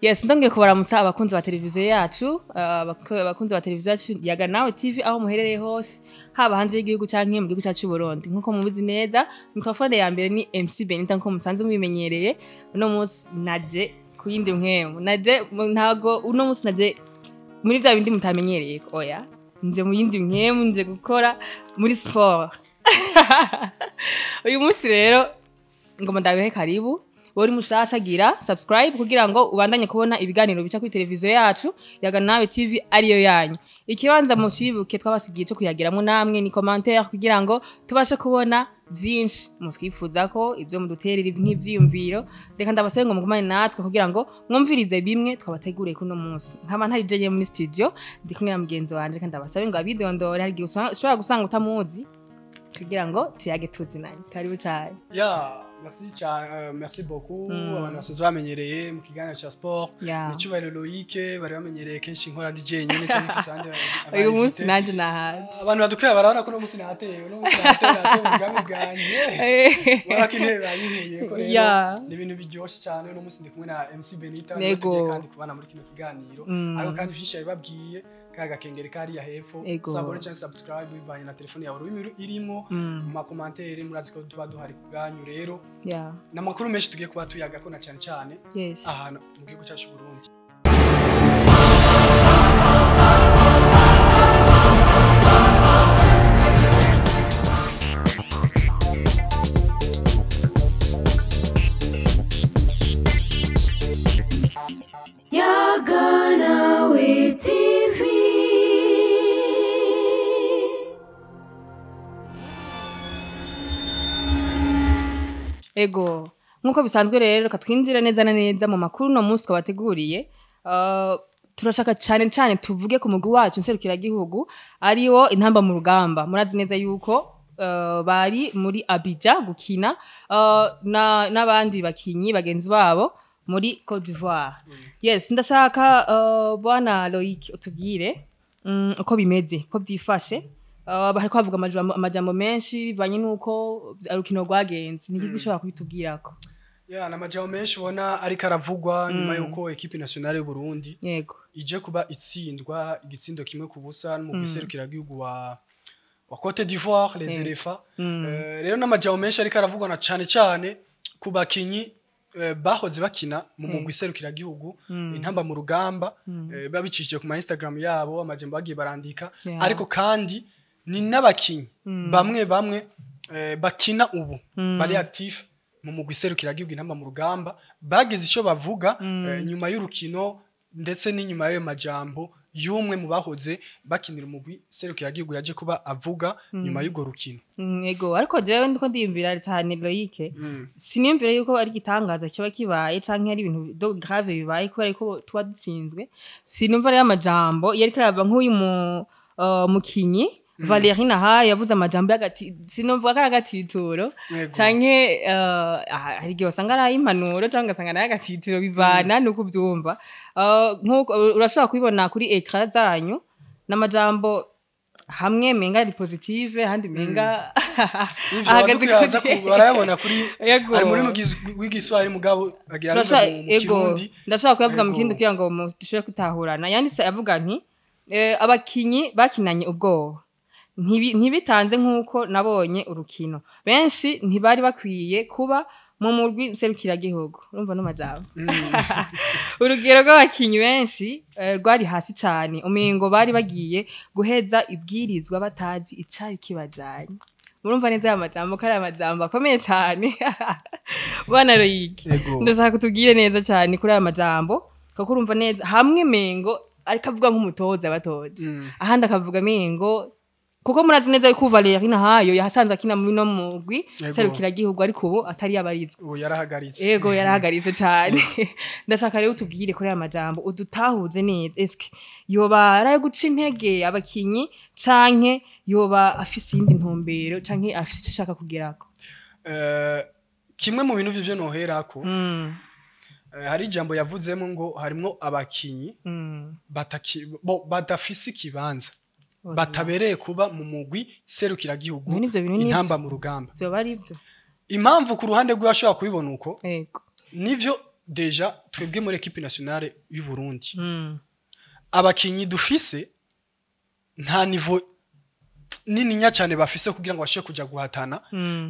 Yes, ndongeye kubaramutsa abakunzi ba televiziyo yacu, abakunzi ba televiziyo yacu Yaga Nawe TV, aho muherereye hose, haba hanze y'igihugu canke mu gihugu cyacu c'u Burundi. Nkuko mubizi neza, microphone ya mbere ni MC Benita, nkuko musanzwe mubimenyereye. Uno munsi naje ku yindi mpwemu, naje ntago uno munsi naje muri vya bindi mutamenyereye, oya, nje mu yindi mpwemu, nje gukora muri sport. Uyu munsi rero ngoma ndabehe karibu. Wori mushasha, gira subscribe kugira ngo ubandanye kubona ibiganiro bica kuri televiziyo yacu Yaga Nawe TV ariyo yanyu. Ikibanza mushibuke twabasigiye cyo kuyagiramwo namwe ni commentaire, kugira ngo tubashe kubona byinshi mutwifuza ko ibyo muduterera nk'ivyiyumviro. Reka ndabasabe ngo mugumane natwe kugira ngo mwumvirize bimwe twabateguriye kuno munsi. Nkaba ntari jeje muri studio, ndi kumwe na mugenzi wanje. Reka ndabasabe ngo abidondore, hari igihe ushobora gusanga utamuzi, kugira ngo tuyage tuzinanye. Karibu cyane. Ya, merci cyane, merci beaucoup. Abantu basanzwe bamenyereye mu kiganiro cya sport, ni Cyubahiro Loïc. Bari bamenyereye kenshi nkora DJ nyene cyangwa mfise Uyu munsi nanje nahaje. Abantu badukwiye barabona ko uno munsi nahateye, uno munsi nahateye ubwami bwanje. Ubona ko intebe bayinkuye ko rero ni ibintu biryoshye cyane. Uno munsi ndi kumwe na MC Benita, niwe tugiye kandi kubana muri kino kiganiro. Ariko kandi vyinshi yabibabwiye, ka gakengeri kariya hepfo, s'abonner cyangwa subscribe bivanye na telefone yawe ururimi irimo. Mu ma commentaire murazi ko tuba duhari ku bwanyu rero. N'amakuru menshi tugiye kuba tuyagako, na cyane cyane ahantu mu gihugu cyacu Burundi. Yaga Nawe TV. Ego, nkuko bisanzwe rero, reka twinjira neza na neza mu makuru no munsi twabateguriye. Turashaka cyane cyane tuvuge ku mugwi wacu nserukiragihugu, ariwo Intamba mu Rugamba. Murazi neza yuko bari muri Abidjan gukina n'abandi bakinyi bagenzi babo muri Cote d'Ivoire. Yes, ndashaka bwana Loic utubwire uko bimeze, uko byifashe. Bariko bavuga amajambo menshi bivanye nuko urukino rwagenze. Ni iki ushobora kubitubwirako? Ya, na majambo menshi ubona ariko aravugwa nyuma yuko équipe nationale y'u Burundi ije kuba itsindwa igitsindo 1-0 mu giserukiragihugu wa Cote d'Ivoire, les Éléphants. Rero n'amajambo menshi ariko aravugwa, na cane cane ku bakinyi bahoze bakina mu mugwi serukiragihugu Intamba mu Rugamba, babicishije ku ma Instagram yabo, amajambo bagiye barandika. Ariko kandi ni n'abakinyi bamwe bamwe bakina ubu bari actif mu mugwi serukiragihugu Intamba mu Rugamba bagize ico bavuga nyuma y'urukino, ndetse n'inyuma y'ayo majambo y'umwe mu bahoze bakinira umugwi serukiragihugu yaje kuba avuga nyuma y'urwo rukino. Ego, ariko jewe ndiko ndiyumvira cyane, Loic, siniyumvira yuko ari igitangaza kiba kibaye canke ari ibintu de grave bibaye kubera ko tuba dutsinzwe. Sinumva rero amajambo yariko arava nk'uyu mu mukinyi Valérie Nahayo yavuze amajambo y'agati, sinumva ko ari agatituro canke hari igihe usanga ari ay'impanuro canke ugasanga ari ay'agatituro, bivana nuko uvyumva. Nkuko urashobora kubibona kuri écran zanyu, n'amajambo hamwe menga ari positive, ahandi menga Ivyo ahagaze abadukuyaza barayabona kuri ari muri w'igiswahili, mugabo agira abivuga mu Kirundi. Ndashobora kuyavuga mu Kirundi kugira ngo dushobore gutahurana. Yanditse avuga nti abakinyi bakinanye ubwoba, ntibitanze nk'uko nabonye urukino, benshi ntibari bakwiye kuba mu murwi nserukiragihugu. Urumva n'amajambo, urugero rw'abakinyi benshi rwari hasi cyane, umengo bari bagiye guheza ibwirizwa batazi icari kibajanye. Murumva neza aya majambo ko ari amajambo akomeye cyane. Bwana Loic, ndashaka kutubwire neza cyane kuri aya majambo, kuko urumva neza hamwe mengo ariko avuga nk'umutoza batoje, ahandi akavuga mengo, kuko murazi neza yuko Valérie Nahayo yahasanze akina muri no mugwi serukiragihugu, ariko ubu atari yabarizwa. Ubu yarahagaritse. Ego, yarahagaritse cyane. Ndashaka rero utubwire kuri aya majambo, udutahuze neza. Eske yoba ari ayo guca intege abakinyi, canke yoba afise iyindi ntumbero, canke afise ishaka kugerako? Kimwe mu bintu vy'ivyo noherako, hari ijambo yavuzemo ngo harimwo abakinyi badafise ikibanza, batabereye kuba mu mugwi serukiragihugu None ivyo bintu ni Intamba mu Rugamba. Vyoba ari ivyo? Impamvu ku ruhande rwe ashobora kubibona uko, nivyo. Déjà twebwe muri équipe nationale y'u Burundi, abakinyi dufise nta niveau nininya cyane bafise kugira ngo bashobore kuja guhatana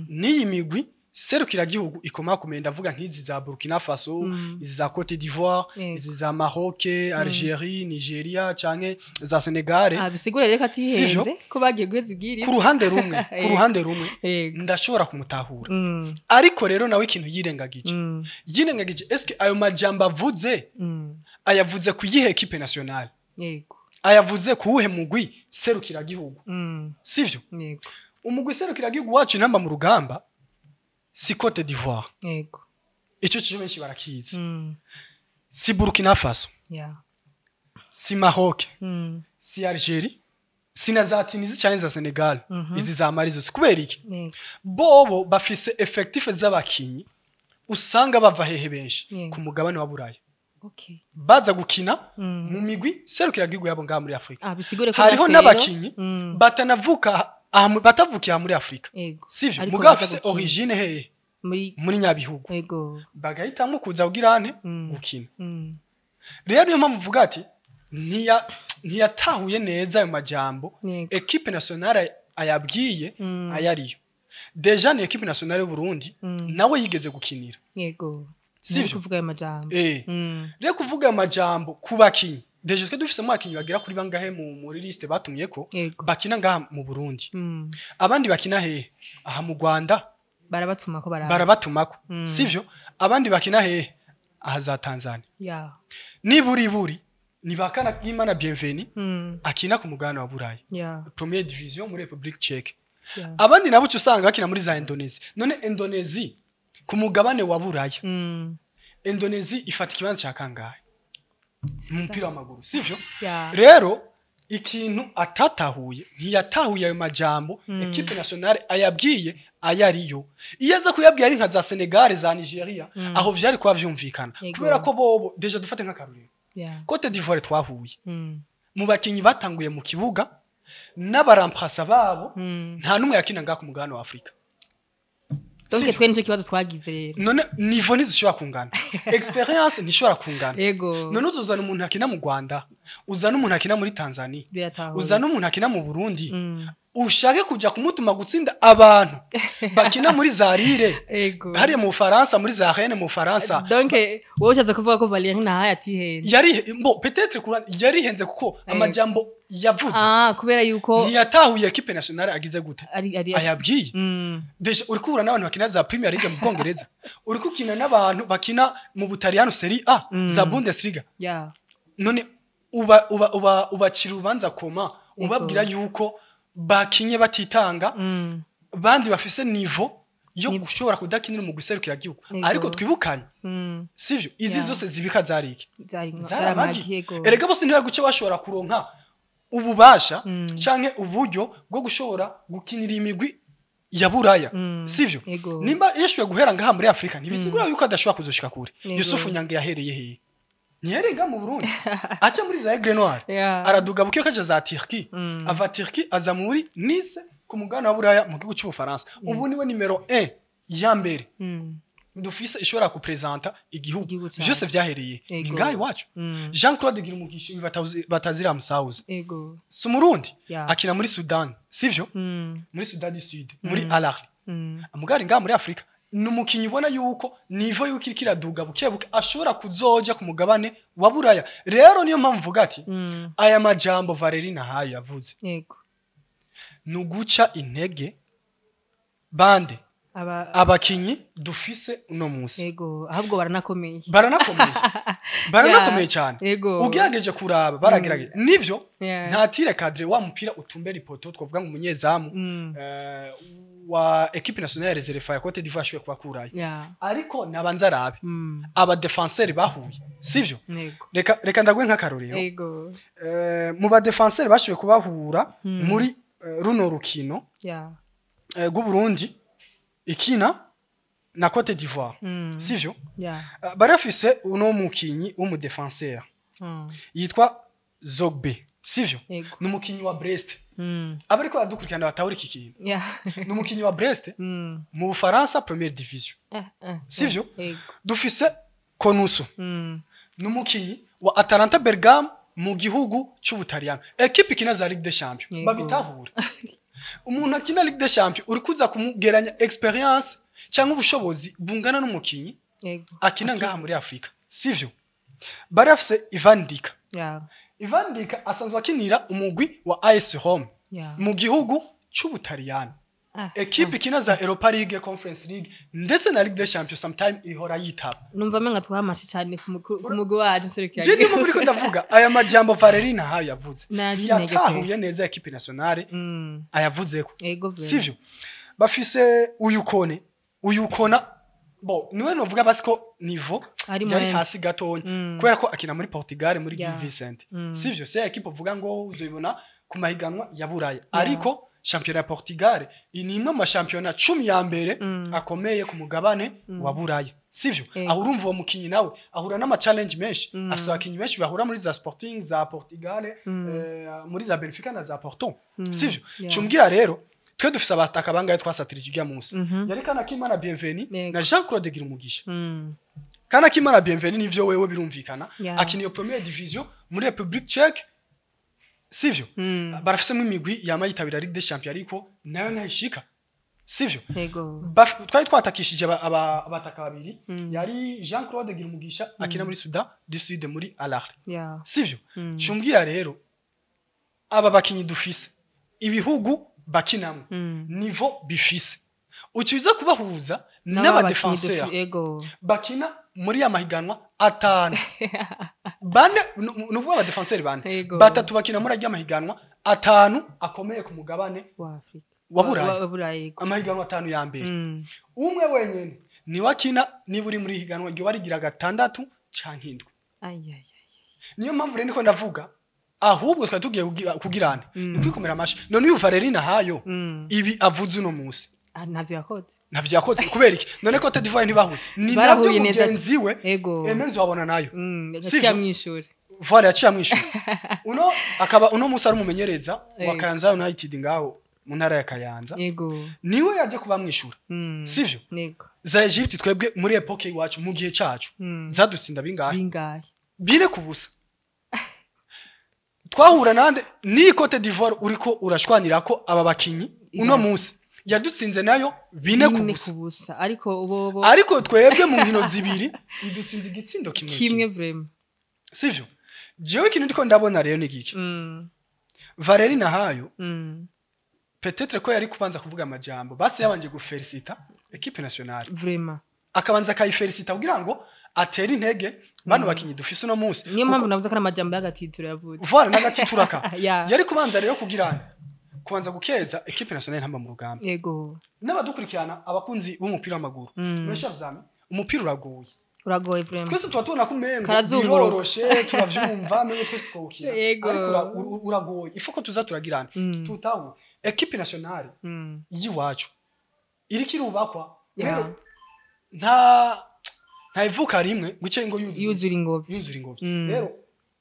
n'iyi migwi serukiragihugu ikomakomeye. Ndavuga nk'izi za Burkina Faso, izi za Cote d'Ivoire, izi za Maroc, Algerie, Nigeria canke za Senegal. Ah, bisigura rero ko Sivyo? atihenze, ko bagiye guheza ibwiri. Ku ruhande rumwe, ku ruhande rumwe ndashobora kumutahura, ariko rero nawe ikintu yirengagije, yirengagije eske ayo majambo avuze, ayavuze ku yihe équipe nationale? Ayavuze ku wuhe mugwi serukiragihugu? Sivyo? Yego. Umugwi serukiragihugu wacu intamba mu rugamba si Cote d'Ivoire. Ico cyo benshi barakizi. Si Burkina Faso, si Maroc, si Algerie, si na za Tunisie cyangwa za Senegal, izi za Mali zose. Kubera iki? Bobo bafise effectif z'abakinyi usanga bava hehe benshi? Ku mugabane wa Buraya, baza gukina mu migwi serukiragihugu yabo ngaha muri Afrika. Ah, bisigure ko Hariho natwe rero- n'abakinyi batanavuka aha batavukiye aha muri Afrika, sivyo? Ariko Mugabo baza bafise gukina. origine hehe? Muri Muri nyabihugu. Bagahitamo kuza kugira ane? Gukina. Rero niyo mpamvu uvuga ati ntiyatahuye neza ayo majambo équipe nationale ayabwiye ayariyo. Déjà ni équipe nationale y'u Burundi nawe yigeze gukinira. Sivyo? Nari kuvuga ayo majambo. Rero kuvuga amajambo ku bakinyi, déjà twe dufisemo abakinyi bagera kuri bangahe muri liste batumye ko bakina ngaha mu Burundi? Abandi bakina hehe? Aha mu Rwanda. Barabatuma ko baraza. Barabatumako, sivyo? Abandi bakina hehe? Aha za Tanzania. Niburiburi ni bakana Imana Bienvenu akina ku mugabane wa Burayi, première division muri République Tchèque. Abandi nabo uca usanga bakina muri za Indonesia. None Indonesia ku mugabane wa Buraya, Indonesia ifata ikibanza cya kangahe mu mupira w'amaguru, sivyo? Rero ikintu atatahuye, ntiyatahuye ayo majambo équipe nationale ayabwiye ayariyo. Iyo aza kuyabwiye ari nka za Senegal, za Nigeria, aho vyari kuba vyumvikana, kubera ko bobo déjà, dufate nk'akarorero, Cote d'Ivoire twahuye, mu bakinyi batanguye mu kibuga n'aba remplaçants babo, nta n'umwe yakina ngaha ku mugabane wa Afrika. Donc Sivyo? twe nicyo kibazo twagize rero. None niveau ntizishobora kungana, expérience ntishobora kungana. None uzuzana umuntu akina mu Rwanda, uzana umuntu akina muri Tanzania, Biratahura. uzana umuntu akina mu Burundi, ushake kuja kumutuma gutsinda abantu bakina muri za Lille, hariya mu Bufaransa, muri za Rennes mu Bufaransa. Donc wowe ushatse kuvuga ko Valérie Nahaye atihenze? Yari bo peut-être yarihenze kuko amajambo yavuze, Ah, kubera yuko ntiyatahuye équipe nationale agize gute ari ayabwiye. Déjà uri kubura n'abantu bakina za Premier League mu Bwongereza, uri gukina n'abantu bakina mu Butaliyano Serie A, za Bundesliga. None uba uba uba ubacira urubanza koma ubabwira yuko bakinye batitanga, bandi bafise niveau yo gushobora kudakinira mu guserukira igihugu. Ariko twibukanye, sivyo? Izi zose zibika zariki zaramagi. Zaramagi. Erega bose ntibaguce bashobora kuronka ububasha canke uburyo bwo gushobora gukinira imigwi ya Buraya, sivyo? Nimba yashoboye guhera ngaha muri Afrika, ntibisigura yuko adashobora kuzoshika kure. Yusufu Nyange yahereye hehe? Ntiyahereye ngaha mu Burundi, aca muri za Aigle Noir, araduga buke kaja za Turquie, ava Turquie aza muri Nice ku mugabane wa Buraya mu gihugu cy'Ubufaransa. Ubu niwe nimero 1 ya mbere dufise ishobora kupresenta igihugu. Igihugu cacu. Vyose vyahereye ni ngaha iwacu. Jean Claude Girumugisha uyu batazira musauze, si umurundi? Akina muri Sudan, sivyo? Muri Sudan du Sud, muri Al Ahly. Amugari ngaha muri Afrika ni umukinyi ubona yuko niveau yuko iriko iraduga buke buke, ashobora kuzoja ku mugabane wa Buraya. Rero niyo mpamvu mvuga ati aya majambo Valérie Nahayo yavuze ni uguca intege bande? Abakinyi dufise uno munsi. Yego, ahubwo baranakomeye. Baranakomeye, baranakomeye cyane. Ugerageje kuraba, baragerageje nivyo. Nta tir cadré, wa mupira utumbera ipoto, twavuga ngo umunyezamu wa équipe nationale réserve ya Cote d'Ivoire ashoboye kubakurayo. Ariko nabanza arabe aba défenseur bahuye, sivyo? Yego. Reka ndaguhe nk'akarorero. Mu ba défenseur bashoboye kubahura muri runo rukino rw'u Burundi ikina na Cote d'Ivoire, sivyo? Bari bafise uno mukinyi w'umu défenseur yitwa Zogbe, sivyo? Yego. Ni umukinyi wa Brest. Abariko baradukurikirana batahura iki kintu, ni umukinyi wa Brest mu Bufaransa, première division, sivyo? Yego. Dufise Konusu ni umukinyi wa Atalanta Bergamo mu gihugu cy'Ubutaliyano, ekipe ikina za Ligue des Champions. Babitahure, umuntu akina Ligue des Champions uri kuza kumugeranya expérience cyangwa ubushobozi bungana n'umukinyi akina ngaha muri Afrika, sivyo? Bari bafise Ivan Ndika. Ivan Ndika asanzwe akinira umugwi wa AS Rome mu gihugu cy'Ubutaliyano, ekipe ikina za Europa League, Conference League ndetse na Ligue des Champions, sometime ihora yitaba. Numva menga twahamashe cyane ku mugwi wacu nserukira. Je ndimo kuriko ndavuga aya majambo Valérie Nahayo yavuze, Naci intege pe. yatahuye neza équipe nationale ayavuzeko, Ego vraiment. sivyo? Bafise uyu Kone, uyu Kona bo niwe novuga basi ko niveau Ari yari mwenzi. hasi gatonya, kubera ko akina muri Portugal, muri Gil Vicente, sivyo? C'est équipe uvuga ngo uzoibona ku mahiganwa ya Buraya, ariko shampiyona ya Portugal ni imwe mu mashampiyona 10 ya mbere akomeye ku mugabane wa Buraya, sivyo? Aho urumva uwo mukinyi nawe ahura n'ama challenge menshi, afise abakinyi benshi bahura muri za Sporting za Portugal, muri za Benfica na za Porto, sivyo? Cumbwira rero, twe dufise abataka bangahe twasatirije ijya munsi? Yari Kana Kimana Bienvenu na Jean Claude Girumugisha. Kana Kimana Bienvenu nivyo wewe birumvikana, akina iyo première division muri République Tchèque, sivyo? Barafisemo imigwi yama yitabira Ligue des Champions, ariko nayo ntayishika, sivyo? Ego. Twari twatakishije abataka babiri, yari Jean Claude Girumugisha akina muri Sudan du Sud, muri Al Ahly, sivyo? Cumbwira rero, aba bakinyi dufise, ibihugu bakinamwo, niveau bifise, uciza kubahuza n'aba bakinyi n'aba défenseur ego bakina muri ya mahiganwa atanu, bane, nuvuga aba défenseur bane, batatu bakina muri ajya mahiganwa atanu akomeye ku mugabane wa Afrika, wa Burayi. Wa Burayi, ego. Amahiganwa atanu ya mbere, umwe wenyene niwe akina niba uri muri higanwa ryo barigira gatandatu canke indwi. Ay ay ay. Niyo mpamvu rero niko ndavuga, ahubwo twari tugiye kugirana ni kwikomera amashi. None uyu Valérie Nahayo, ibi avuze uno munsi, Ah, ntavyo yakoze. Ntavyo yakoze. Kubera iki? None Cote d'Ivoire ntibahuye? Ni nabyo Barahuye neza. mugenzi we Emenzo wabona nayo, sivyo? Yaciye amwishura. Voilà, yaciye amwishura. Uno akaba uno munsi ari umumenyereza wa Kayanza United ngaho mu ntara ya Kayanza, niwe yaje kuba mwishura, sivyo? Yego. Za Egypte, twebwe muri époque iwacu, mu gihe cacu, zadutsinda bingahe? Bingahe? 4-0. Twahura nande? Ni Cote d'Ivoire uriko urashwanira ko aba bakinyi uno Ibaze. munsi yadutsinze nayo bine ku Bine busa. ku busa, ariko bobo Ariko twebwe mu nkino zibiri idutsinze igitsindo kimwe. Kimwe vraiment. Sivyo? Jewe ikintu ndiko ndabona rero ni giki? Valérie Nahayo, peut-être ko yari kubanza kuvuga amajambo, basi yabanje gufelicita équipe nationale, Vraiment. akabanza akayifelicita kugira ngo atere intege bano bakinyi dufise uno munsi. Niyo mpamvu navuze ko ari amajambo y'agatitiro yavuze. Voilà, n'agatituraka. Yari kubanza rero kugira kubanza gukeza équipe nationale ntamba mu rugamba n'abadukurikirana, abakunzi b'umupira w'amaguru. Mes chers amis, umupira uragoye. Uragoye vraiment. Twese tuba tubona ko umengo Karazunguruka. biroroshe, turavyumva mengo twese twawukina, ariko uragoye. Ifo ko tuza turagirana tutahu équipe nationale y'iwacu iriko irubakwa. Rero nta ivuka rimwe ngo ice ngo yuzuye Yuzura ingobyi. Yuzura ingobyi. Rero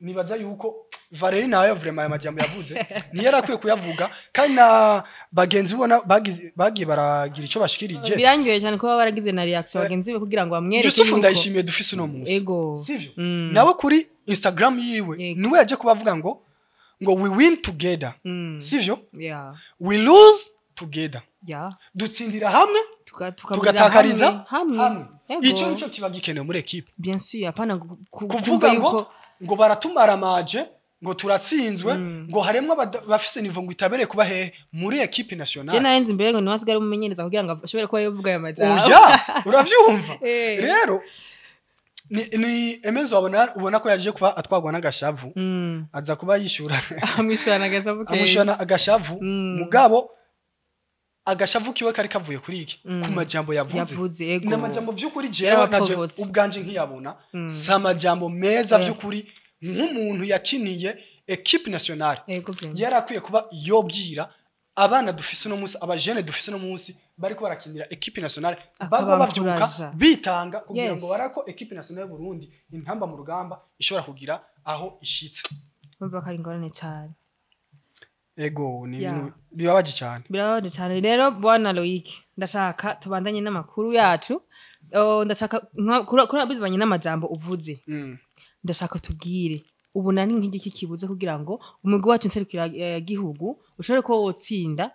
nibaza yuko Valérie nayo vraiment aya majambo yavuze niyo yari akwiye kuyavuga, kandi na bagenzi ubona bagiye baragira ico bashikirije. Birangiye cyane kuba baragize na réaction bagenzi be kugira ngo bamwereke Yusufu yuko Ndayishimiye dufise uno munsi, sivyo? Nawe kuri Instagram yiwe, niwe yaje kubavuga ngo "We win together", sivyo? "We lose together." Dutsindira hamwe, tugatakariza hamwe, hamwe. Ego. Icyo nicyo kiba gikenewe muri ekipe. Bien sûr, apana Kuvuga kumva ngo yuko ngo baratumaramaje, ngo turatsinzwe, ngo haremwo bafise niveau ngo itabereye kuba hehe muri ekipe Je nationale. narenze imbere ngo niwe asigare umumenyereza kugira ngo ashobore kuba yovuga aya majambo. Oya, uravyumva? Eh. Rero ni Emenzo wabona, ubona ko yaje kuba atwagwa n'agashavu, aza kuba yishura. Amwishurana agashavu kenshi. Amushana agashavu. Mugabo agashavu kiwe kari kavuye kuri iki? Ku majambo yavuze. Yavuze, ego. Ni amajambo by'ukuri jewe naje Yarapovotse. ubwanje nkiyabona, si amajambo meza. By'ukuri nk'umuntu yakiniye équipe nationale, Ego vraiment. yari akwiye kuba yobwira abana dufise uno munsi, abajene dufise uno munsi bariko barakinira équipe nationale, bagwa bavyuka Akabankuraja. bitanga kugira ngo barako équipe nationale y'u Burundi intamba mu rugamba ishobora kugira aho ishitse. Urumva ko ari ingorane cyane. Ego, ni ibintu bibabaje cyane. Birababaje cyane. Rero bwana Loic, ndashaka tubandanye n'amakuru yacu. Ndashaka kuri bivanye n'amajambo uvuze, ndashaka tubwire ubona ni nk'igiki kibuze kugira ngo umugwi wacu nserukira gihugu ushobore kuba wotsinda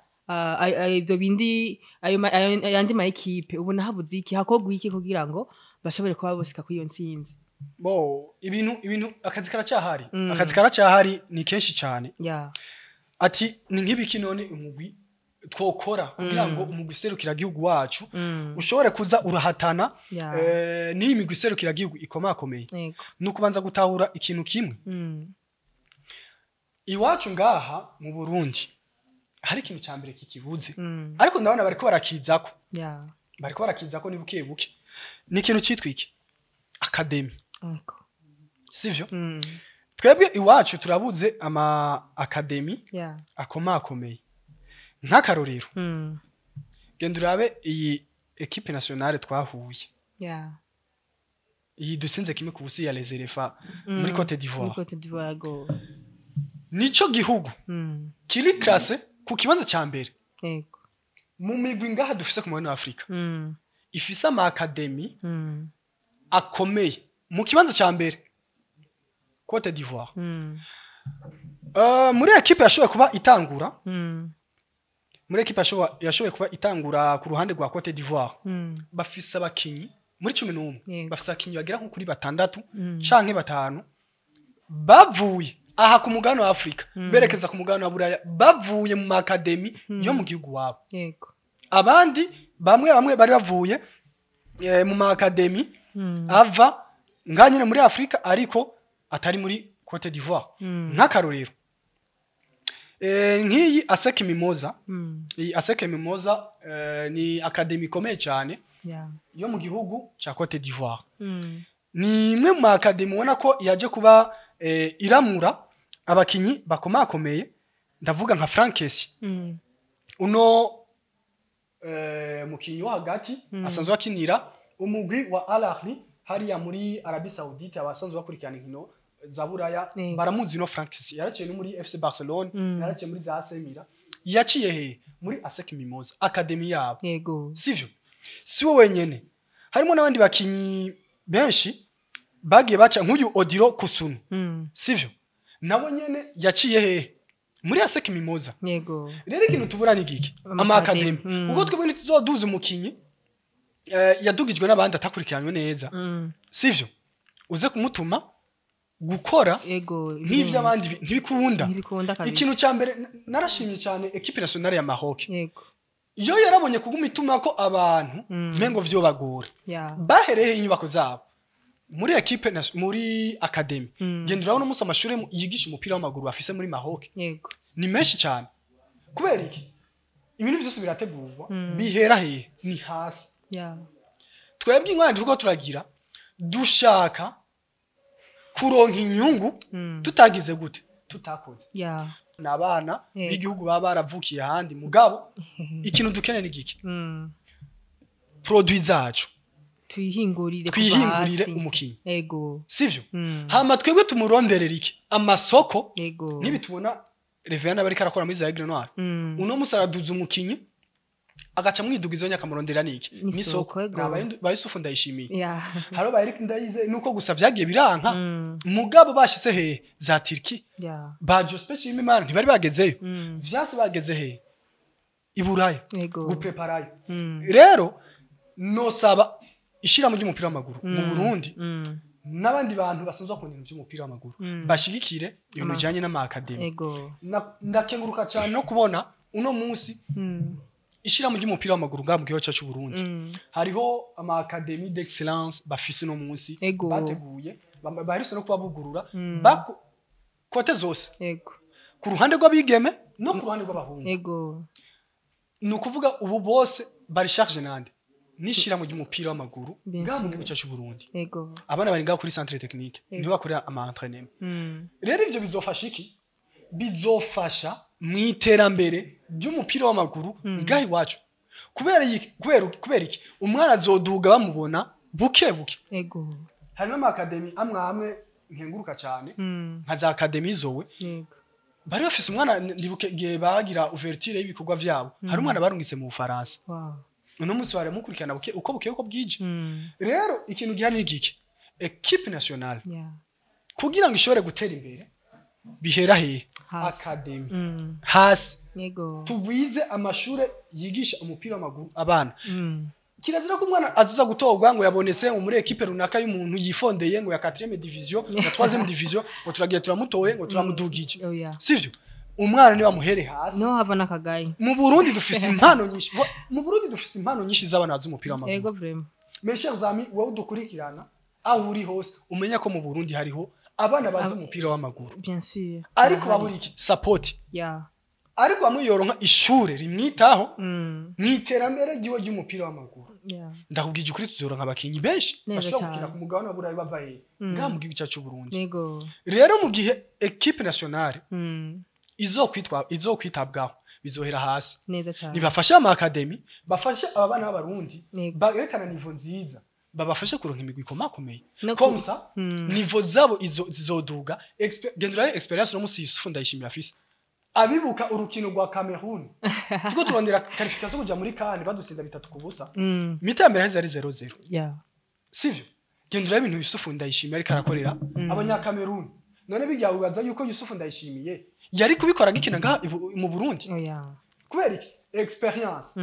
ivyo bindi, ayo ayandi ma ekipe. Ubona habuze iki, hakorwa iki kugira ngo bashobore kuba boshika kuri iyo ntsinzi? Bo, ibintu akazi karacyahari. Akazi karacyahari ni kenshi cyane. Ati ni nk'ibiki none umugwi twokora kugira ngo umugwi serukiragihugu wacu ushobore kuza urahatana n'iyi migwi serukiragihugu ikomakomeye? Ni ukubanza gutahura ikintu kimwe. Iwacu ngaha mu Burundi hari ikintu cya mbere kikibuze, ariko ndabona bariko barakizako. Bariko barakizako ni buke buke. Ni ikintu citwa iki? Academy. Sivyo? Twebwe iwacu turabuze ama academy akomakomeye. Nk'akarorero, genda urabe iyi équipe nationale twahuye, iyi dusinze 1-0 ya Les Elephants muri Cote Muri d'Ivoire. Cote d'Ivoire go. Nico gihugu kiri classé ku kibanza ca mbere mu migwi ngaha dufise ku mugabane wa Afrika ifise ama academy akomeye. Mu kibanza ca mbere, Cote d'Ivoire. Muri ekipe yashoboye kuba itangura, muri ekipe yashoboye kuba itangura ku ruhande rwa Cote d'Ivoire, bafise abakinyi muri 11, bafise abakinyi bagera nko kuri batandatu canke batanu bavuye aha ku mugabane wa Afrika berekeza ku mugabane wa Buraya, bavuye mu ma academy yo mu gihugu wabo. Abandi bamwe bamwe bari bavuye mu ma academy ava nga nyine muri Afrika, ariko atari muri Cote d'Ivoire. Nk'akarorero, nk'iyi ASEC Mimosa. Iyi ASEC Mimosa ni academy ikomeye cyane yo mu gihugu cya Cote d'Ivoire. Ni imwe mu academy ubona ko yaje kuba iramura abakinyi bakomakomeye. Ndavuga nka Frank Kessie, uno mukinyi wo hagati asanzwe akinira umugwi wa Al Ahly hariya muri Arabie Saoudite. Abasanzwe bakurikirana inkino za Buraya baramuzi. Uno Frank Kessie yaraciye no muri FC Barcelone, yaraciye muri za AC Milan. Yaciye he? Muri ASEC Mimosa, academy yabo. Sivyo? Si we wenyene, harimo n'abandi bakinyi benshi bagiye baca, nk'uyu Odilo Kusunu. Sivyo? Nawe nyene yaciye hehe? Muri ASEC Mimosa. Rero ikintu tubura ni giki? Ama Ama academy. academy. Ubwo twebwe ntituzoduza umukinyi yadugijwe n'abandi, atakurikiranywe neza, sivyo? Uze kumutuma gukora nk'ivy'abandi, ntibikunda. Ntibikunda kabisa. Ikintu cya mbere, narashimye cyane équipe nationale ya Maroc. Iyo yarabonye kuguma ituma ko abantu mengo vyobagora, bahereye inyubako zabo muri équipe muri academy. Genda urabona umunsi amashuri yigisha umupira w'amaguru bafise muri Maroc ni menshi cyane. Kubera iki? Ibintu byose birategurwa. Bihera hehe? Ni hasi. Twebwe ingwani turiko turagira, dushaka kuronka inyungu tutagize gute? Tutakoze. Ni abana b'igihugu baba baravukiye ahandi. Mugabo ikintu dukeneye ni giki? Produit zacu. Tuyihingurire kuva Twihingurire hasi. umukinyi, sivyo? Hama twebwe tumuronderera iki? Amasoko. Nibi tubona Reverend bariko arakora muri za Aigle Noir. Uno musi araduza umukinyi, agaca mwidugizo, akamurondera niki? N'isoko, N'isoko. Ba Yusufu Ndayishimiye, haro ba Eric Ndayize, nuko gusa vyagiye biranka. Mugabo bashitse hehe? Za Turkey. Ba Joseph Nshimiyimana ntibari bagezeyo. Vyase bageze hehe? I Buraya gupreparayo. Rero nosaba ishirahamwe ry'umupira w'amaguru mu Burundi n'abandi bantu basanzwe bakunda ibintu by'umupira w'amaguru bashigikire ibintu bijanye n'ama academy. Ndakenguruka cyane no kubona uno munsi ishirahamwe ry'umupira w'amaguru ngaha mu gihugu cyacu cy'u Burundi, hariho ama academy d'excellence bafise uno munsi bateguye, baherutse no kuba bugurura côté zose, ku ruhande rw'abigeme no ku ruhande rw'abahungu. Ni ukuvuga ubu bose bari charge nande? N'ishirahamwe ry'umupira w'amaguru Bien ngaha mu sûr. gihugu cyacu cy'u Burundi. Abana bari ngaha kuri centre technique, niho bakorera ama entraînement. Rero ivyo bizofasha iki? Bizofasha mu iterambere ry'umupira w'amaguru ngaha iwacu. Kubera iki? Kubera iki? Umwana azoduga bamubona buke buke. Hari n'ama academy amwe amwe nkenguruka cyane, nka za academy zowe. Bari bafise umwana, ndibuke igihe bagira ouverture y'ibikorwa vyabo, hari umwana barungitse mu Bufaransa. Uno munsi baramukurikirana uko bukeye uko bwije. Rero ikintu gihari ni igiki? Équipe nationale kugira ngo ishobore gutera imbere bihera hehe? Hasi. Academy hasi. Tugwize amashure yigisha umupira w'amaguru abana. Kirazira ko umwana azuza gutorwa ngo yabonetse ngo muri équipe runaka y'umuntu yifondeye, ngo ya 4e division, ya 3e division, ngo turagiye turamutoye, ngo turamudugije. Oya. Sivyo, umwana niwe amuhere hasi. No hava n'akagayi. Mu Burundi dufise impano nyinshi. Mu Burundi dufise impano nyinshi z'abana bazi umupira w'amaguru. Yego, vraiment. Mes chers amis, wowe udukurikirana aho uri hose, umenya ko mu Burundi hariho abana bazi umupira w'amaguru. Bien sûr. Ariko babura iki? Support. Ariko bamwe yoronka ishure rimwitaho mu iterambere ry'iwe ry'umupira w'amaguru, ndakubwije ukuri, tuzoronka abakinyi benshi Neza bashobora cyane. gukina ku mugabane wa Burayi bava he? Ngaha mu gihugu cyacu c'u Burundi. Rero mu gihe équipe nationale izokwitabwaho, bizohera hasi. Neza cyane. Nibafashe ama academy, bafashe aba bana b'Abarundi, berekana niveau nziza, babafashe kuronka imigwi ikomakomeye. Comme ça niveau zabo izo zizoduga. Gendera expérience no musi Yusufu Ndayishimiye afise. Abibuka urukino rwa Cameroon tuko turondera qualification kuja muri CAN, badutsinda 3-0. Mi-temps ya mbere haheze ari 0-0. Sivyo? Gendera ibintu Yusufu Ndayishimiye ariko arakorera abanya-Cameroon. None bijya ubaza yuko Yusufu Ndayishimiye yari kubikora gikina ngaha mu Burundi? Oya. Kubera iki? Expérience.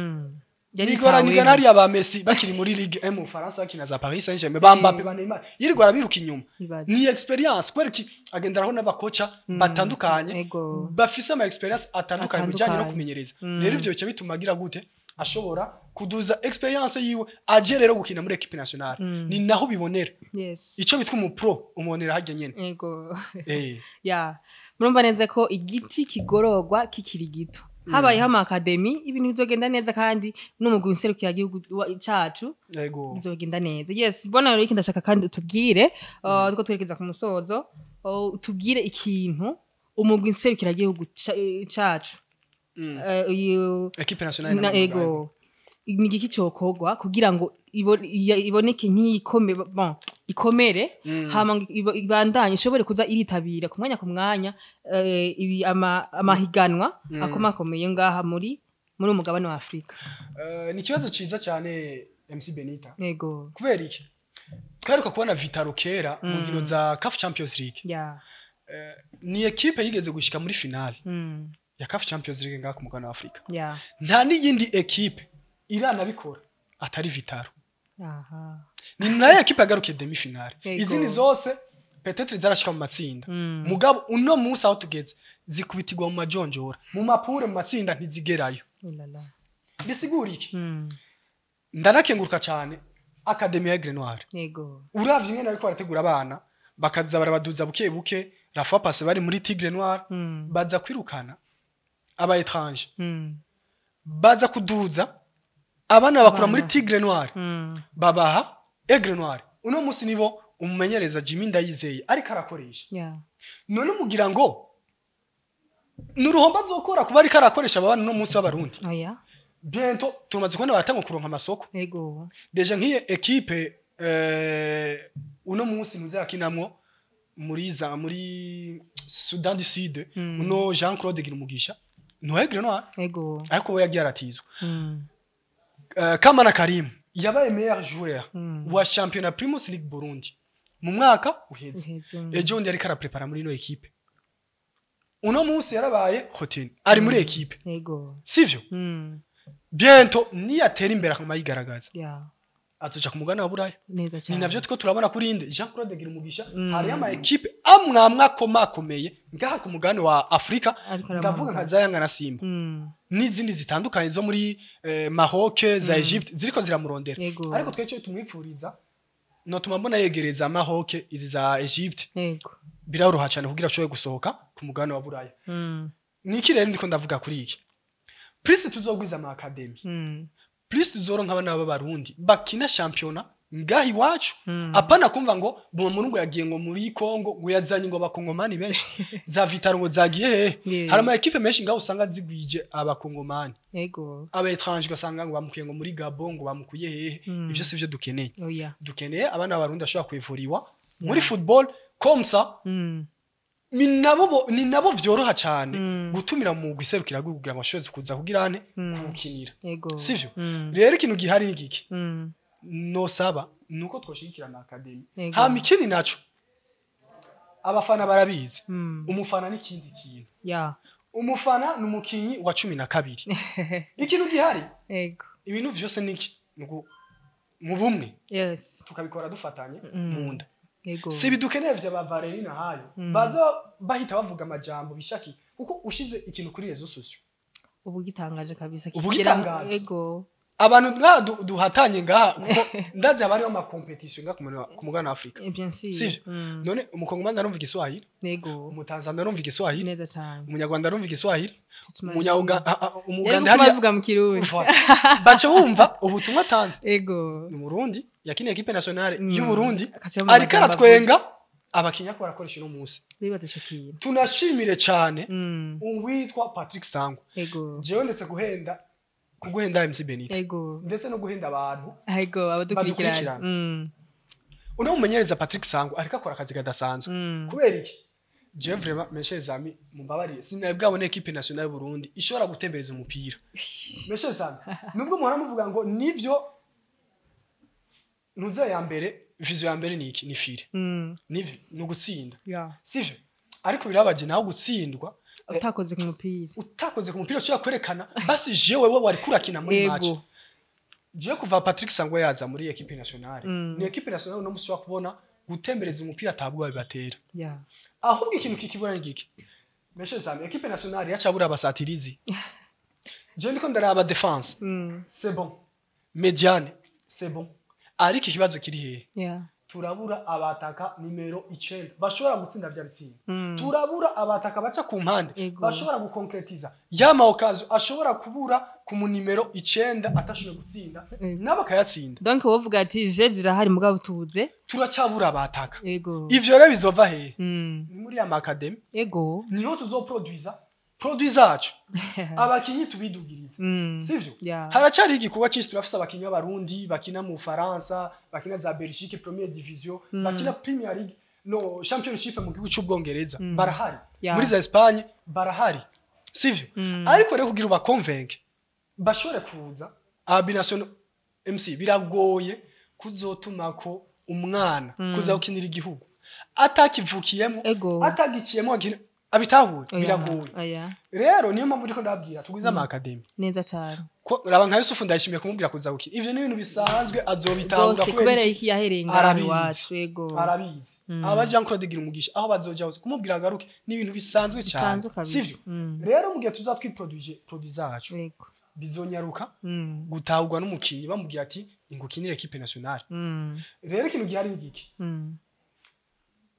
Yaritaweho. Nigora hariya ba Messi bakiri muri Ligue 1 mu Bufaransa, bakina za Paris Saint-Germain, ba Mbappe, ba Neymar, yirirwa arabiruka inyuma. Ibaze. Ni expérience. Kubera iki? Agenderaho n'abakoca batandukanye, bafise ama expérience atandukanye mu bijanye no Atandukanye. kumenyereza. Rero ivyo bica bituma agira gute? Ashobora kuduza expérience yiwe, aje rero gukina muri équipe nationale, ni naho bibonera. Ico bitwa umu pro umubonera harya nyene. Ya, murumva neza ko igiti kigororwa kikiri gito. Habayeho ama academy, ibintu bizogenda neza, kandi n'umugwi nserukiragihugu cacu bizogenda neza. Yes, bona rero iki ndashaka kandi utubwire, two twerekeza ku musozo, utubwire ikintu umugwi nserukiragihugu cacu, uyu Équipe nationale. Na ego, ni igiki cokorwa kugira ngo iboneke nk'iyikome, bon, ikomere, hama ngo ibandanye ishobore kuza iritabira ku mwanya ku mwanya ibi amahiganwa akomakomeye ngaha muri umugabane wa Afrika? Ni ikibazo ciza cyane, MC Benita. Kubera iki? Twaheruka kubona Vital'O kera mu nkino za CAF Champions League. Ni équipe yigeze gushika muri finale ya CAF Champions League ngaha ku mugabane wa Afrika. Nta n'iyindi équipe iranabikora atari Vital'O. Ni nayo équipe yagarukiye demi finale. Izindi zose peut-être zarashika mu matsinda, mugabo uno munsi aho tugeze zikubitirwa mu majonjora, mu ma poules, mu matsinda ntizigerayo. Ulala. Bisigura iki? Ndanakenguruka cyane Academy ya Aigle Noir. Uravye ingene ariko barategura abana, bakaza barabaduza buke buke. La fois passée bari muri Tigre Noir, baza kwirukana aba étranger, baza kuduza abana bakura muri Abana. Tigre Noir, babaha Aigle Noir. Uno munsi nibo umumenyereza Jimmy Ndayizeye ariko arakoresha. None mugira ngo ni uruhombo azokora kuba ariko arakoresha aba bana uno munsi b'Abarundi? Oya. Bientôt tumaze kubona baratanga kuronka amasoko. Déjà nk'iyo équipe uno munsi ntuzakinamwo muri Sudan du Sud, uno Jean Claude Girumugisha ni Aigle Noir, ariko we yagiye aratizwa. Kamana Karim yabaye meilleur joueur wa championnat Primus League Burundi mu mwaka uheze. Uheze. Ejo bundi ariko araprepara muri ino équipe. Uno munsi yarabaye hoteli, ari muri équipe. Sivyo? Bientôt niyatera imbere akama yigaragaza, azoca ku mugabane wa Buraya. Neza Ni cyane. navyo two turabona kuri inde Jean Claude Girumugisha. Hariyo ama équipe amwe amwe akomakomeye ngaha ku mugabane wa Afrika, Ariko ndavuga aramuhamagara. nka za Yanga na Simba n'izindi zitandukanye zo muri Maroc, za Egypte, ziriko ziramurondera. Ariko twe cyo tumwipfuriza, notuma mbona yegereza Maroc, izi za Egypte, biroroha cyane kugira ashobore gusohoka ku mugabane wa Buraya. Niki rero ndiko ndavuga kuri iki? Plus tuzogwiza ama academy, plus tuzoronka abana b'Abarundi bakina shampiyona ngaha iwacu. Apana kumva ngo Bumamurungu yagiye ngo muri Congo, ngo yazanye ngo Abakongomani benshi, za Vital'O ngo zagiye hehe. Hari ama équipe menshi ngaho usanga zigwije Abakongomani, aba étranger, ugasanga ngo bamukuye ngo muri Gabon, ngo bamukuye hehe. Ivyo sivyo dukeneye. Oya. Dukeneye abana b'Abarundi bashobora kwivuriwa muri football, comme ça. Ni nabo vyoroha cyane gutumira mu guserukira kugira ngo ashobore kuza kugira ane kukinira. Sivyo? Rero ikintu gihari ni giki nosaba nuko twoshigikirana academy. Hama ikindi naco, abafana barabizi, umufana n'ikindi kintu. Umufana ni umukinyi wa 12. Ikintu gihari, ibintu vyose niki mu bumwe, tukabikora dufatanye mu nda. Si bidukeneye vya ba Valerina hayo baza bahita bavuga amajambo bishaki, kuko ushize ikintu kuri réseaux sociaux ubu gitangaje kabisa. Ubu gitangaje. Abantu nka duhatanye ngaha, kuko ndazi haba hariho ama compétition ngaha ku mugabane wa Afrika. Bien sûr. Sivyo? None umukongomani arumva igiswahili, umutanzania arumva igiswahili, Neza cyane. umunyarwanda arumva igiswahili, Tumaze- umunyauga Yari umuganda gutuma hariya avuga mu Kirundi. Voilà. Baca bumva ubutumwa atanze. Ni Umurundi yakiniye équipe nationale y'u Burundi, Akaca mu ariko majambo aratwenga abakinya ko barakoresha uno munsi. Bibaza ico kintu. Tunashimire cyane uwitwa Patrick Sangwa. Jewe ndetse guhenda kuguhenda MC Benita, ndetse no guhenda abantu Ego, abadukurikirana. badukurikirana. Uno mumenyereza Patrick Sangwa ariko akora akazi kadasanzwe. Kubera iki? Jewe vraiment, mes chers amis, mumbabarire, sinabwabone équipe nationale y'u Burundi ishobora gutembereza umupira. Mes chers amis, nubwo muhora muvuga ngo nivyo, ntuze ya mbere, vision ya mbere ni iki? Ni filet. Nivyo, ni ugutsinda. Sivyo? Ariko birabaje nawe gutsindwa Utakoze ku mupira. utakoze ku mupira ushobora kwerekana basi jewe wewe wari kurakina muri match. Jewe kuva Patrick Sangwa yaza muri équipe nationale, ni équipe nationale no musi wa kubona gutembereza umupira atabwo bibatera. Ahubwo ikintu kikibura ni giki? Mes chers amis, équipe nationale yacabura abasatirizi. Jewe ndiko ndaraba défense, c'est bon, médiane, c'est bon, ariko ikibazo kiri hehe? Turabura abataka nimero 9 bashobora gutsinda vya bitsinda. Turabura abataka baca ku mpande, bashobora gukonkretiza yama occasion ashobora kubura ku mu nimero 9 atashoboye gutsinda, nabo akayatsinda. Donc wovuga ati je zirahari mugabo tubuze. Turacyabura abataka. Ivyo rero bizova hehe? Ni muri ya academy. Niho tuzoproduiza produit zacu, abakinyi tubidugirize. Sivyo? Yeah. Haracari igikorwa cyinshi. Turafise abakinyi b'abarundi bakina mu Faransa, bakina za Belgique première division, bakina Premier League, no Championship mu gihugu cy'Ubwongereza, barahari. Muri za Espagne barahari, sivyo? Ariko rero kugira ubaconvainc bashobore kuza abinational, MC, biragoye kuzotuma ko umwana kuza gukinira igihugu atakivukiyemo, atagiciyemo abitahure, biragoye. Rero niyo mpamvu ndiko ndababwira tugwize ama academy. Neza cyane. Ko raba nka Yusufu Ndayishimiye, kumubwira kuza gukina ivyo ni ibintu bisanzwe, azobitahura. Rwose, kubera iki yahereye ngaho Arabizi. iwacu. Ego. Arabizi. Aba Jean Claude Gira umugisha, aho bazoja hose kumubwira agaruke ni ibintu bisanzwe cyane. Bisanzwe kabisa. Sivyo? Rero mu gihe tuzatwiproduije produit zacu, bizonyaruka gutahurwa n'umukinyi bamubwira ati ingukinire équipe nationale. Rero ikintu gihari ni giki?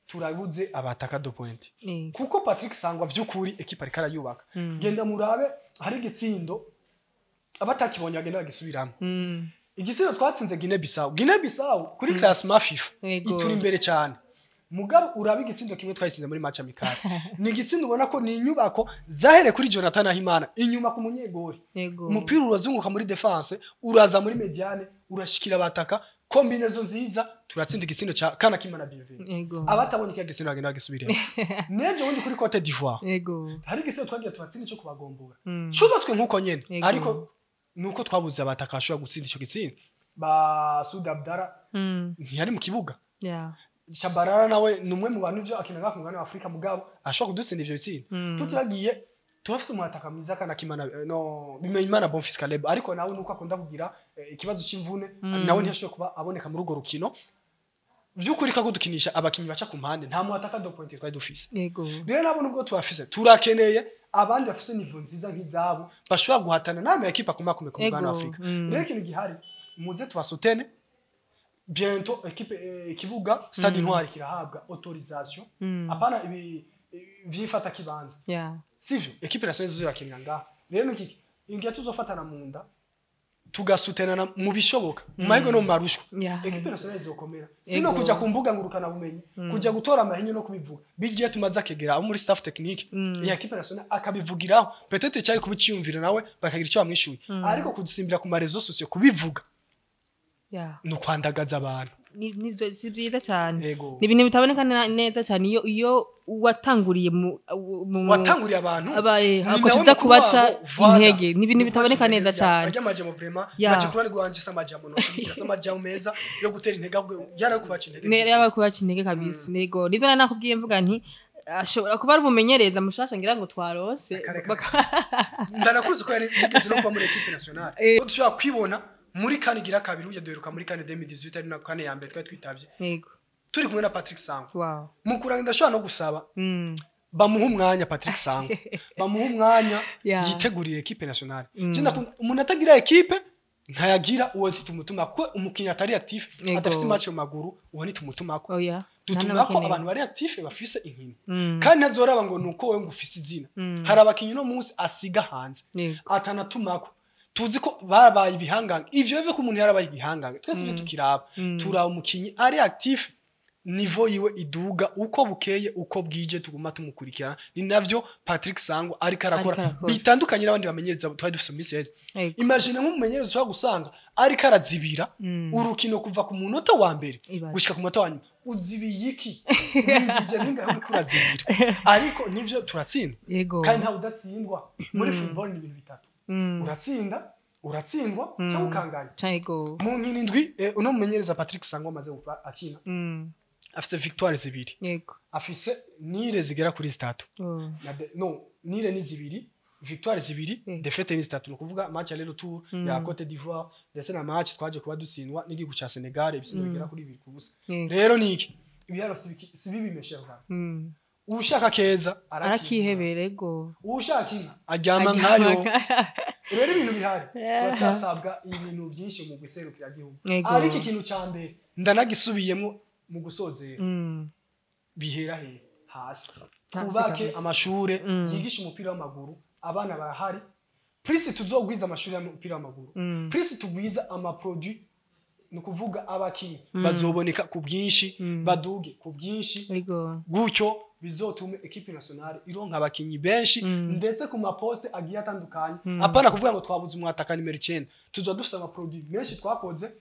Turabuze abataka de pointe. Kuko Patrick Sangwa vy'ukuri équipe ariko arayubaka. Genda murabe, hari igitsindo abatakibonye bagenda bagisubiramo. Igitsindo twatsinze Guinea Bissau. Guinea Bissau kuri classement FIFA ituri imbere cyane. Mugabo uraba igitsindo kimwe twayitsinze muri match amical. Ni igitsindo ubona ko ni inyubako zahere kuri Jonathan Ahimana inyuma ku munyegori. Umupira urazunguruka muri défense, uraza muri médiane, urashikira abataka, combinaison nziza, turatsinda igitsindo ca Kana Kimana Bienvenue. Abatabonye kiya gitsindo bagenda bagisubiremo. Nejo wundi kuri Cote d'Ivoire, hari igitsindo twagiye turatsinda cyo kubagombora, cubatswe nk'uko nyene. Ariko nuko twabuze abataka bashobora gutsinda ico gitsindo. Ba Sud Abdara ntiyari mu kibuga. Shabarara nawe ni umwe mu bantu ivyo akina ngaha ku mugabane wa Afrika, mugabo ashobora kudutsinda ivyo bitsindo. Tutibagiye turafise umwataka mwiza Kana Kimana, no Bimenyimana Bonfils Caleb, ariko nawe nuko akunda kugira ikibazo c'imvune, nawe ntiyashoboye kuba aboneka muri urwo rukino. Vy'ukuri kako dukinisha abakinyi baca ku mpande, nta mwataka de pointe twari dufise. Rero nabo nubwo tubafise, turakeneye abandi bafise niveau nziza nk'izabo bashobora guhatana n'ama ekipa akomakomeye ku mugabane wa Afrika. Rero ikintu gihari, muze tubasutene. Bientôt équipe, ikibuga Stade Intwari kirahabwa autorisation. Apana ibi vyifata kibanza. Sivyo? Équipe nationale zizorakinira ngaha. Rero niki ingiye tuzofatana mu nda, tugasutenana mu bishoboka, mu mahirwe no mu marushwa, équipe nationale izokomera. Sino kuja ku mbuga ngurukana bumenyi, kuja gutora amahinyu no kubivuga bigiye, tumaze akegera abo muri staff technique ya équipe nationale akabivugiraho, peut-être cyari kubiciyumvira nawe bakagira icyo bamwishuye, ariko kudusimbira ku ma réseaux sociaux kubivuga ni ukwandagaza abantu. Nivyo si byiza cyane. Yego. Ni ibintu bitaboneka neza cyane iyo watanguriye mu Watanguriye abantu abaye ni nawe akoze mukuru kubaca wabo, voilà. intege. Ni ibintu Ni kubaca bitaboneka intege neza cyane. Ajya amajambo vraiment Ya. naje kurani gwanje sa amajambo noshigikira, sa amajambo meza yo gutera intege, ahubwo yari kubaca intege. Nere yaba kubaca intege kabisa. Nego nivyo nari nakubwiye, mvuga nti ashobora kuba ari umumenyereza mushasha ngira ngo twarose. Kare, kare. Ndanakuzi ko yari yigeze no kuba muri équipe nationale. Ko dushobora kwibona muri CAN igira kabiri, ujya duheruka muri CAN 2018, ari na CAN ya mbere twari twitavye turi kumwe na Patrick Sangwa. Mu kurangira ndashobora no gusaba bamuha umwanya Patrick Sangwa, bamuha umwanya yitegurire équipe nationale. Je ndakunda umuntu atagira équipe, ntayagira, uwo ntitumutuma, kuko umukinnyi atari actif, adafise match mu maguru, uwo nitumutumako. Oya. Dutumako abantu bari actif, bafise inkino. Kandi ntazoraba ngo nuko wewe ngo ufise izina. Hari abakinyi no munsi asiga hanze, atanatumako, tuzi ko babaye ibihangange. Ivyo bive ko umuntu yarabaye igihangange, twese ivyo tukiraba, turaba umukinyi ari actif, niveau yiwe iduga uko bukeye uko bwije, tuguma tumukurikirana. Ni navyo Patrick Sangwa ariko arakora, Ariko arakora. bitandukanye n'abandi bamenyereza twari dufise mu minsi yaheze. Imagine nk'umumenyereza ushobora gusanga ariko arazibira urukino kuva ku munota wa mbere Ibaze. gushika ku munota wa nyuma. Uzibiye iki? Winjije bingahe uriko urazibira? Ariko nivyo, turatsinda kandi ntawe udatsindwa muri football. Ni ibintu bitatu: uratsinda, uratsindwa cyangwa ukanganya. Mu nkino indwi uno mumenyereza Patrick Sangwa amaze kuba akina, afise victoire zibiri, afise nul zigera kuri zitatu. No, nul ni zibiri, victoire zibiri, défaite ni zitatu. Ni ukuvuga match aller retour ya Cote d'Ivoire, ndetse na match twaje kuba dutsindwa n'igihugu ca Senegal ibitsindo bigera kuri 2-0. Rero niki ibiharo si bibi, mes chers amis. Ushaka keza arakihebera, ego. Ushaka inka aryama nkayo. Rero ibintu bihari, turacyasabwa ibintu byinshi mu guserukira igihugu. Ariko ikintu cya mbere, ndanagisubiyemo mu gusozera, bihera he? Hasi. Hasi. Twubake Kabisa. amashure yigisha umupira w'amaguru, abana barahari. Plus tuzogwiza amashuri y'umupira w'amaguru, plus tugwiza amaproduit, ni ukuvuga abakinyi bazoboneka ku bwinshi, baduge ku bwinshi. Gutyo bizotume équipe nationale ironka abakinyi benshi, ndetse ku maposte agiye atandukanye. Apana kuvuga ngo twabuze umwataka nimero 9, tuzoba dufise amaproduit menshi twakoze.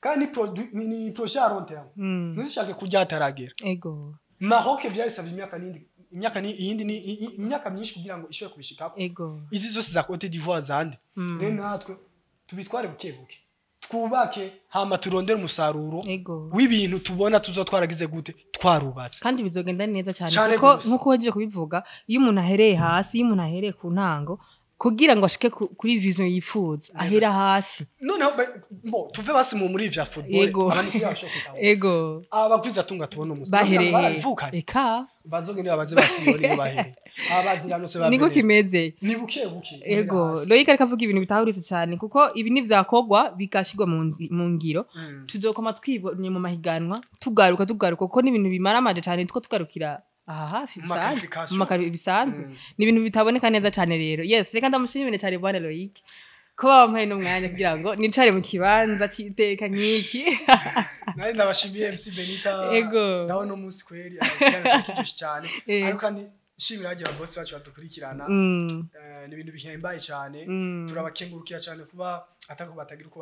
Kandi ni produit, ni projet à long terme. Ntizishake kurya hataragera. Maroc vyayisavye imyaka n'indi, imyaka ni iyindi, ni imyaka myinshi kugira ngo ishobore kubishikako. Izi zose za Cote d'Ivoire zande. Rero natwe tubitware buke buke, twubake, hama turondere umusaruro w'ibintu tubona tuzo twaragize gute, twarubatse. Kandi bizogenda neza cyane, Cane kuko gose. nkuko wagiye kubivuga, iyo umuntu ahereye hasi, iyo umuntu ahereye ku ntango kugira ngo ashike kuri vision yifuza, ahera hasi. Noneho bo tuve basi mu muri vya football, abantu kugira bashobore kwitahura. Abagwiza tunga tubona umunsi Bahereye barabivukanye. Eka. Bazogende babaze basiyoni niyo bahereye, abaziranose Niko babereye. kimeze. Ni buke buke. Ego, Loic ariko avuga ibintu bitahuritse cyane, kuko ibi nivyakorwa bigashirwa mu ngiro, tuzokoma twibonye mu mahiganwa, tugaruka tugaruka, kuko n'ibintu bimara amaje cyane two tugarukira aha hafi Mu bisanzwe. maqualification. Mu makari bisanzwe. Ni ibintu bitaboneka neza cyane. Rero yes, reka ndamushimire cyane bwana Loic ko bampaye n'umwanya kugira ngo nicare mu kibanza c'iteka nk'iki. Nari ndabashimiye, MC Benita. Nawe no munsi kweri ikiganiro cyari kiryoshe cyane. Ariko kandi nshimira hagiye ababosi bacu badukurikirana. Ni ibintu bihembaye cyane. Turabakengurukira cyane kuba atako batagira uko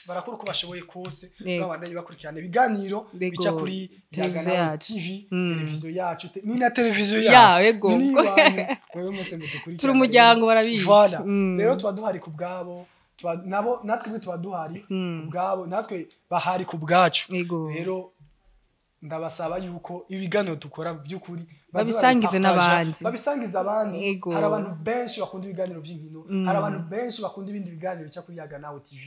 barakora uko bashoboye kose, babandanye bakurikirana ibiganiro bica kuri Televiziyo Yaga yacu. TV. Televiziyo yacu, ni na televiziyo Ya, yacu. yego. Ni n'iwanyu wewe mwese mudukurikirana. Turi umuryango, barabizi. Voilà. Rero tuba duhari ku bwabo, nabo natwe ubwe tuba duhari ku bwabo, natwe bahari ku bwacu. Rero ndabasaba yuko ibiganiro dukora by'ukuri baze Babisangize babipartaja, n'abandi. babisangize abandi. Hari abantu benshi bakunda ibiganiro by'inkino, hari abantu benshi bakunda ibindi biganiro bica kuri Yaga Nawe TV.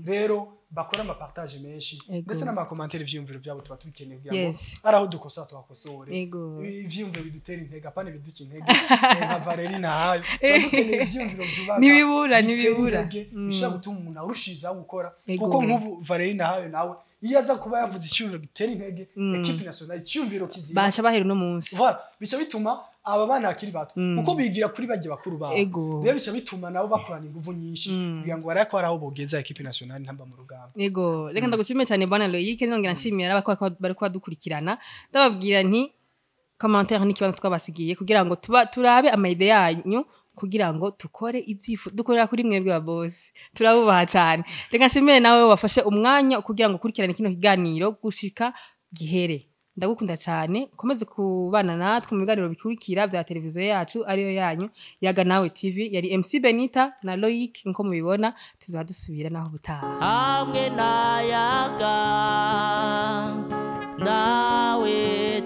Rero bakora amapartage menshi, ndetse n'amacommentaire, ivyiyumviro byabo tuba tubikeneye kugira ngo ari aho dukosa tuhakosore. Ivyiyumviro bidutera intege, apana ibiduca intege. Nka Valeri nahayo, tuba dukeneye ivyiyumviro vyubaka, Ntibibura, bitera ntibibura. intege, bishobora gutuma umuntu arushizaho gukora. Kuko nk'ubu Valeri nahayo nawe iyo aza kuba yavuze icyumviro gitera intege équipe nationale, icyumviro kizima, Basha bahera uno munsi. Voilà, bica bituma aba bana bakiri bato, kuko bigira kuri bajya bakuru babo, rero bica bituma nabo bakorana inguvu nyinshi kugira ngo barabe ko hari aho bogeza équipe nationale ntamba mu rugamba. Yego, reka ndagushimiye cyane bwana Loic, nongera nshimira n'abakora bari kubadukurikirana. Ndababwira nti commentaire ni ikibanza twabasigiye kugira ngo tuba turabe ama idées yanyu. Kugira ngo tukore ibyifu dukorera kuri mwebwe ba boss, turabubaha cyane. Reka nshimire nawe wafashe umwanya kugira ngo ukurikirane kino kiganiro gushika gihere. Ndagukunda cyane, komeze kubana natwe mu biganiro bikurikira bya televiziyo yacu ariyo yanyu Yaga Nawe TV. Yari MC Benita na Loic, nko mubibona tuzaba dusubira naho ubutaha. Hamwe na Yaga Nawe.